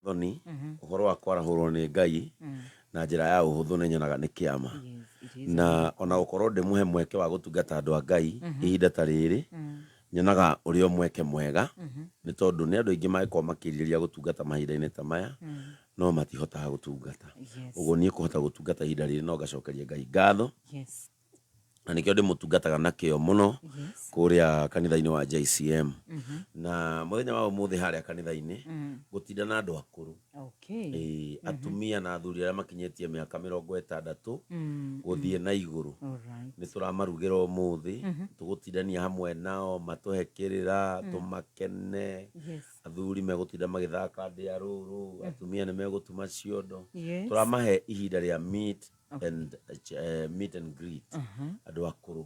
Thoni, ũhoro wa kwarahũrwo nĩ Ngai na njĩra ya ũhũthũ nĩ nyonaga nĩ kĩama. Na ona gũkorwo ndĩmũhe mweke wa gũtungata andũ a Ngai ihinda ta rĩrĩ, nyonaga ũrĩ o mweke mwega, nĩ tondũ nĩ andũ aingĩ mangĩkorwo makĩrirĩria gũtungata mahinda-inĩ ta maya, no matihotaga gũtungata. Ũguo niĩ kũhota gũtungata ihinda rĩrĩ no ngacokeria Ngai ngatho. Na nĩkĩo ndĩmũtungataga na kĩo mũno kũrĩa kanitha-inĩ wa JCM. Na mũthenya wa ũmũthĩ harĩa kanitha-inĩ ngũtinda na andũ akũrũ. Ĩĩ, atumia na athuri arĩa makinyĩtie mĩaka 60 gũthiĩ na igũrũ. Nĩ tũramarugĩra ũmũthĩ, tũgũtindania hamwe nao, matũhe kĩrĩra, tũmakene. Athuri megũtinda magĩthaka ndĩa rũrũ, atumia nĩ megũtuma ciondo. Tũramahe ihinda rĩa meet and meet and greet andũ akũrũ.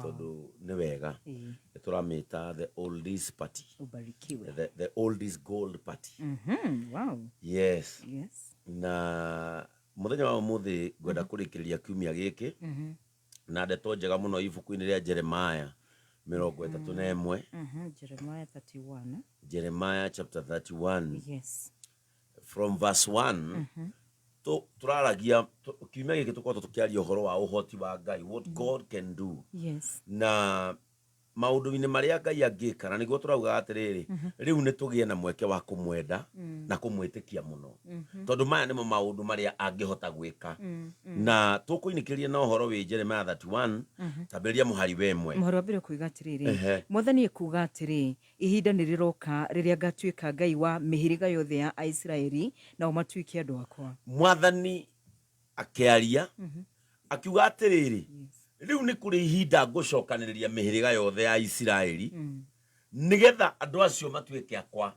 Tondũ nĩ wega. Nĩ tũramĩta the oldies party. Ubarikiwe. The oldies gold party. Wow. Yes. Yes. Na mũthenya wa ũmũthĩ ngwenda kũrĩkĩrĩria kiumia gĩkĩ na ndeto njega mũno ibuku-inĩ rĩa Jeremiah 31. Jeremiah 31. Jeremiah chapter 31. Yes. From verse 1. Tũraragia kiumia gĩkĩ tũkoretwo tũkĩaria ũhoro wa ũhoti wa Ngai, what God can do. Na maũndũ-inĩ marĩa Ngai angĩka, na nĩguo tũraugaga atĩrĩrĩ, rĩu nĩ tũgĩe na mweke wa kũmwenda na kũmwĩtĩkia mũno, tondũ maya nĩmo maũndũ marĩa angĩhota gwĩka. Na tũkũinĩkĩria na ũhoro wĩ Jeremiah 31, tambĩrĩria mũhari wa 1. Mũhari wa mbere ũkoiga atĩrĩrĩ, Mwathani ekuuga atĩrĩ, Ihinda nĩ rĩroka rĩrĩa ngaatuĩka Ngai wa mĩhĩrĩga yothe ya Aisiraeli, nao matuĩke andũ akwa. Mwathani akĩaria, akiuga atĩrĩrĩ, Rĩu nĩ kũrĩ ihinda ngũcokanĩrĩria mĩhĩrĩga yothe ya Isiraeli, nĩgetha andũ acio matuĩke akwa.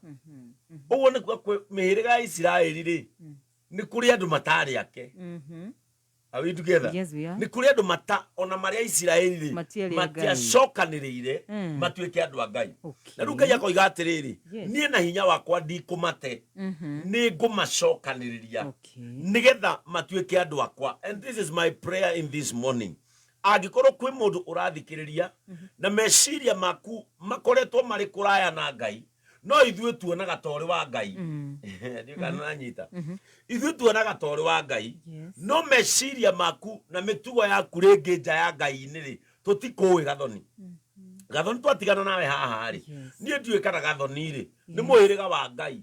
Ũguo nĩ kuuga kwĩ mĩhĩrĩga ya Isiraeli-rĩ, nĩ kũrĩ andũ matarĩ ake. Are we together? Yes, we are. Nĩ kũrĩ andũ mata ona marĩ Aisiraeli rĩ, Matiarĩ a Ngai. matiacokanĩrĩire matuĩke andũ a Ngai. Na rĩu Ngai akoiga atĩrĩrĩ, niĩ na hinya wakwa ndikũmate, nĩ ngũmacokanĩrĩria nĩgetha matuĩke andũ akwa. And this is my prayer in this morning. Angĩkorwo kwĩ mũndũ ũrathikĩrĩria na meciria maku makoretwo marĩ kũraya na Ngai, no ithuĩ tuonaga ta ũrĩ wa Ngai. Ndiũĩ kana nĩũranyita. Ithuĩ tuonaga ta ũrĩ wa Ngai, no meciria maku na mĩtugo yaku rĩngĩ nja ya Ngai-inĩ rĩ, tũtikũĩ Gathoni. Gathoni twatigana nawe haha rĩ, niĩ ndiũĩ kana Gathoni rĩ, nĩ mũhĩrĩga wa Ngai.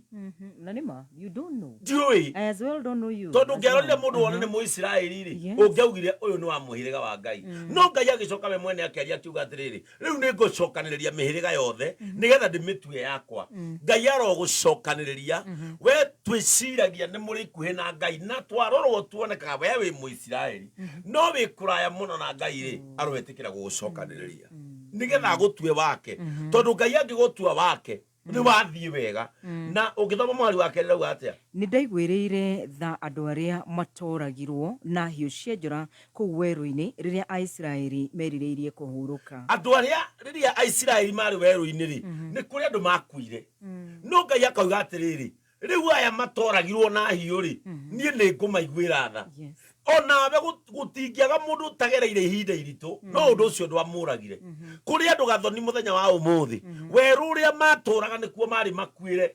Na nĩ ma, you don't know. Ndiũĩ. I as well don't know you. Tondũ as ũngĩarorire well. mũndũ wone nĩ Mũisiraeli rĩ, ũngĩaugire ũyũ nĩ wa mũhĩrĩga wa Ngai. No Ngai agĩcoka we mwene akĩaria akiuga atĩrĩrĩ, rĩu nĩ ngũcokanĩrĩria mĩhĩrĩga yothe nĩgetha ndĩmĩtue yakwa. Ngai arogũcokanĩrĩria. We twĩciragia nĩ mũrĩ ikuhĩ na Ngai, na twarorwo tuonekaga we wĩ Mũisiraeli, no wĩ kũraya mũno na Ngai rĩ, aroetĩkĩra gũgũcokanĩrĩria nĩgetha agũtue wake. Tondũ Ngai angĩgũtua wake, nĩ wathiĩ wega. Na ũngĩthoma mũhari wa kerĩ rauga atĩa? Nĩ ndaiguĩrĩire tha andũ arĩa matooragirwo na hiũ cia njora kũu werũ-inĩ, rĩrĩa Aisiraeli merirĩirie kũhurũka. Andũ arĩa, rĩrĩa Aisiraeli maarĩ werũ-inĩ rĩ, nĩ kũrĩ andũ makuire. No Ngai akauga atĩrĩrĩ, rĩu aya matoragirwo na hiũ rĩ, niĩ nĩ ngũmaiguĩra tha. Onawe gũtingĩaga mũndũ ũtagereire ihinda iritũ, no ũndũ ũcio ndwamũragire. Kũrĩ andũ Gathoni mũthenya wa ũmũthĩ, werũ ũrĩa matũraga nĩkuo marĩ makuĩre.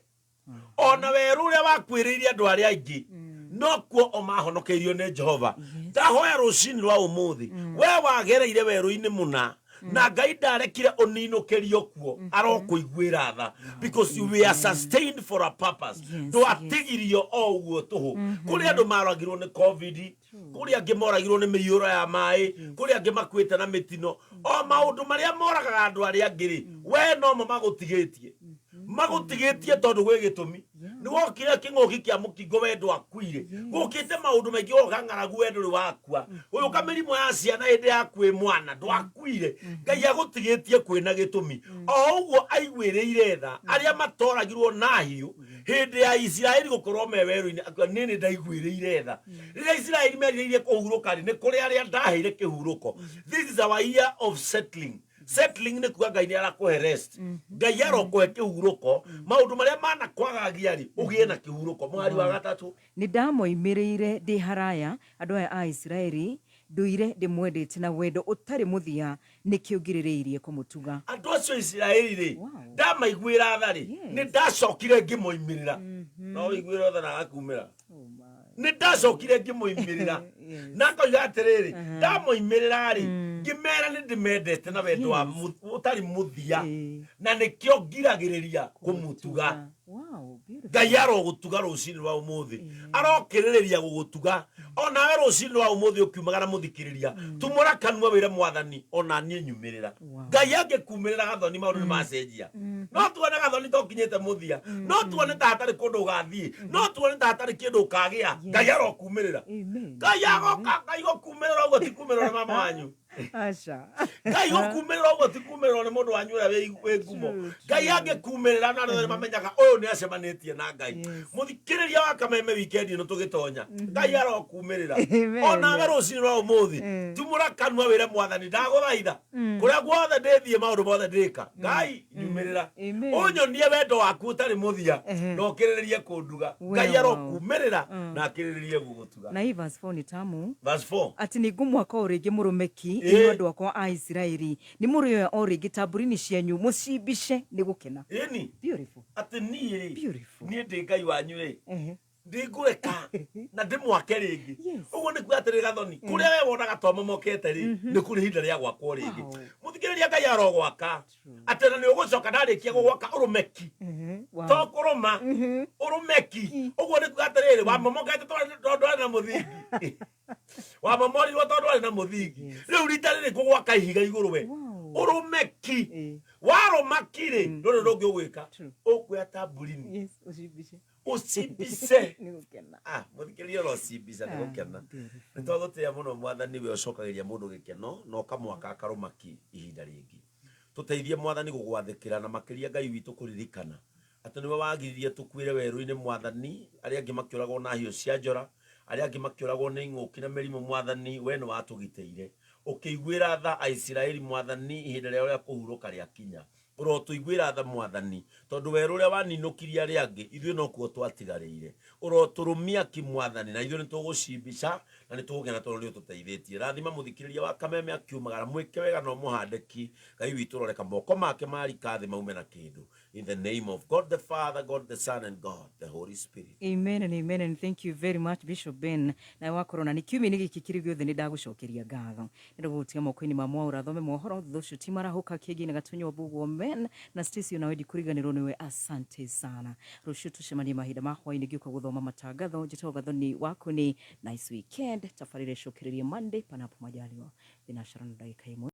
Ona werũ ũrĩa wakuĩrĩire andũ arĩa aingĩ, nokuo o mahonokeirio nĩ Jehova. Ndahoya rũcinĩ rwa ũmũthĩ, we wagereire werũ-inĩ mũna, na Ngai ndarekire ũninũkĩrio kuo, arokũiguĩra tha, because you were sustained for a purpose. Ndwatigirio o ũguo tũhũ. Kũrĩ andũ maragirwo nĩ COVID, kũrĩ angĩ moragirwo nĩ mĩiyũro ya maĩ, kũrĩ angĩ makuĩte na mĩtino. O maũndũ marĩa moragaga andũ arĩa angĩ rĩ, we nomo magũtigĩtie. Magũtigĩtie tondũ gwĩ gĩtũmi. Nĩ wokire kĩng'ũki kĩa mũkingo, we ndwakuire. Gũkĩte maũndũ maingĩ, woka ng'aragu, we ndũrĩ wakua. Gũgĩũka mĩrimũ ya ciana hĩndĩ yaku wĩ mwana, ndwakuire. Ngai agũtigĩtie kwĩna gĩtũmi. O ũguo aiguĩrĩire tha arĩa matoragirwo na hiũ hĩndĩ ya Isiraeli gũkorwo me werũ-inĩ, akiuga niĩ nĩ ndaiguĩrĩire tha. Rĩrĩa Isiraeli merirĩirie kũhurũka rĩ, nĩ kũrĩ arĩa ndaheire kĩhurũko. This is our year of settling. Settling nĩ kuga Ngai nĩ arakũhe rest. Ngai arokũhe kĩhurũko. Maũndũ marĩa manakwagagia rĩ, ũgĩe na kĩhurũko. Mũhari wa gatatũ. Nĩ ndamoimĩrĩire ndĩ haraya, andũ aya a Isiraeli, ndũire ndĩmwendete na wendo ũtarĩ mũthia, nĩkĩo ngirĩrĩirie kũmũtuga. Andũ acio a Isiraeli rĩ, ndamaiguĩra tha rĩ, nĩ ndacokire ngĩmoimĩrĩra. No wĩiguĩre tha na agakumĩra. Oh my. Nĩ ndacokire ngĩmoimĩrĩra na ngoiga atĩrĩrĩ, ndamoimĩrĩra rĩ, ngĩmera nĩ ndĩmendete na wendo wa ũtarĩ mũthia, na nĩkĩo ngiragĩrĩria kũmũtuga. Wow, beautiful. Ngai arogũtuga rũcinĩ rwa ũmũthĩ, arokĩrĩrĩria gũgũtuga onawe rũcinĩ rwa ũmũthĩ. Ũkiumagara, mũthikĩrĩria, tumũra kanua wĩre Mwathani, ona niĩ nyumĩrĩra. Ngai angĩkumĩrĩra, Gathoni, maũndũ nĩ macenjia. No tuone, Gathoni, tokinyĩte mũthia, no tuone ta hatarĩ kũndũ ũgathiĩ, no tuone ta hatarĩ kĩndũ ũkagĩa. Ngai arokumĩrĩra. Amen. Ngai agoka. Ngai gũkumĩrĩra ũguo ti kumĩrĩrwo nĩ mama wanyu. Aca. Ngai gũkumĩrĩra ũguo ti kumĩrĩrwo nĩ mũndũ wanyu ũrĩa wĩ ngumo. True, Ngai true. angĩkumĩrĩra, na andũ nĩ mamenyaga ũyũ nĩ acemanĩtie na Ngai. Mũthikĩrĩria wa Kameme, wikendi ĩno tũgĩtonya, Ngai arokumĩrĩra. Amen. Onawe rũcinĩ rwa ũmũthĩ, tumũra kanua wĩre Mwathani, ndagũthaitha, kũrĩa guothe ndĩthiĩ, maũndũ mothe ndĩka, Ngai nyumĩrĩra. Amen. Ũnyonie wendo waku ũtarĩ mũthia na ũkĩrĩrĩrie kũnduga. Ngai arokumĩrĩra na akĩrĩrĩrie gũgũtuga. Na hii verse 4 nĩ tamu. Verse 4. Atĩ nĩ ngũmwaka o rĩngĩ mũrũmeki, inyuĩ andũ akwa a Isiraeli, nĩ mũrĩoya o rĩngĩ tamburini cianyu mũcimbice nĩ gũkena. Ĩni. Beautiful. Atĩ niĩ rĩ, Beautiful. niĩ ndĩ Ngai wanyu rĩ, ndingũreka na ndĩmwake rĩngĩ. Ũguo nĩ kuga atĩrĩ, Gathoni, kũrĩa we wonaga twamomokete rĩ, nĩ kũrĩ ihinda rĩa gwakwo rĩngĩ. Wow. Mũthikĩrĩria, Ngai arogwaka atĩ na nĩ ũgũcoka ndarĩkia gũgwaka ũrũmeki. Wow. To kũrũma, ũrũmeki. Ũguo nĩ kuga atĩrĩrĩ, wamomokete tondũ ndwarĩ na mũthingi, wamomorirwo tondũ ndwarĩ na mũthingi. Rĩu rita rĩrĩ ngũgwaka ihiga igũrũ we ũrũmeki. Warũma ki-rĩ, ndũrĩ ũndũ ũngĩ ũgwĩka. Ũkuoya tamburini. Yes, ũcimbice. Ũcimbice. Nĩ gũkena. Ah, mũthikĩrĩria, ũrocimbica nĩ gũkena. Beautiful. Nĩ twagũtĩĩa mũno Mwathani, we ũcokagĩria mũndũ gĩkeno na ũkamwaka akarũma ki ihinda rĩngĩ. Tũteithie, Mwathani, gũgwathĩkĩra, na makĩria, Ngai witũ, kũririkana atĩ nĩwe wagiririe tũkuĩre werũ-inĩ, Mwathani, arĩa angĩ makĩũragwo na hiũ cia njora, arĩa angĩ makĩũragwo nĩ ing'ũki na mĩrimũ. Mwathani, we nĩ watũgitĩire, ũkĩiguĩra tha Aisiraeli. Mwathani, ihinda rĩao rĩa kũhurũka rĩakinya, ũrotũiguĩra tha, Mwathani, tondũ werũ ũrĩa waninũkirie arĩa angĩ, ithuĩ nokuo twatigarĩire. Ũrotũrũmia ki, Mwathani, na ithuĩ nĩ tũgũcimbica na nĩ tũgũkena tondũ nĩ ũtũteithĩtie. Rathima mũthikĩrĩria wa Kameme akiumagara, mwĩke wega na ũmũhande ki. Ngai witũ, ũroreka moko make marika thĩ maume na kĩndũ. In the name of God the Father, God the Son and God the Holy Spirit. Amen and amen and thank you very much, Bishop Ben. Nawe wakorwo na nĩ kiumia-inĩ gĩkĩ kĩrĩ gĩothe, nĩ ndagũcokeria ngatho. Nĩ ndagũgũtiga moko-inĩ ma Mwaũra athome mohoro, thutha ũcio ti marahũka kĩngĩ na Gatunywa Mbũguo men na Stacy, onawe ndikũriganĩrwo nĩwe, asante sana. Rũciũ tũcemanie mahinda ma hwaĩ-inĩ ngĩũka gũthoma matangatho. Njĩtagwo Gathoni waku, nĩ nice weekend. Tabarĩra ĩcokererie Monday panapo majaliwa. Thinacara na ndagĩka 1.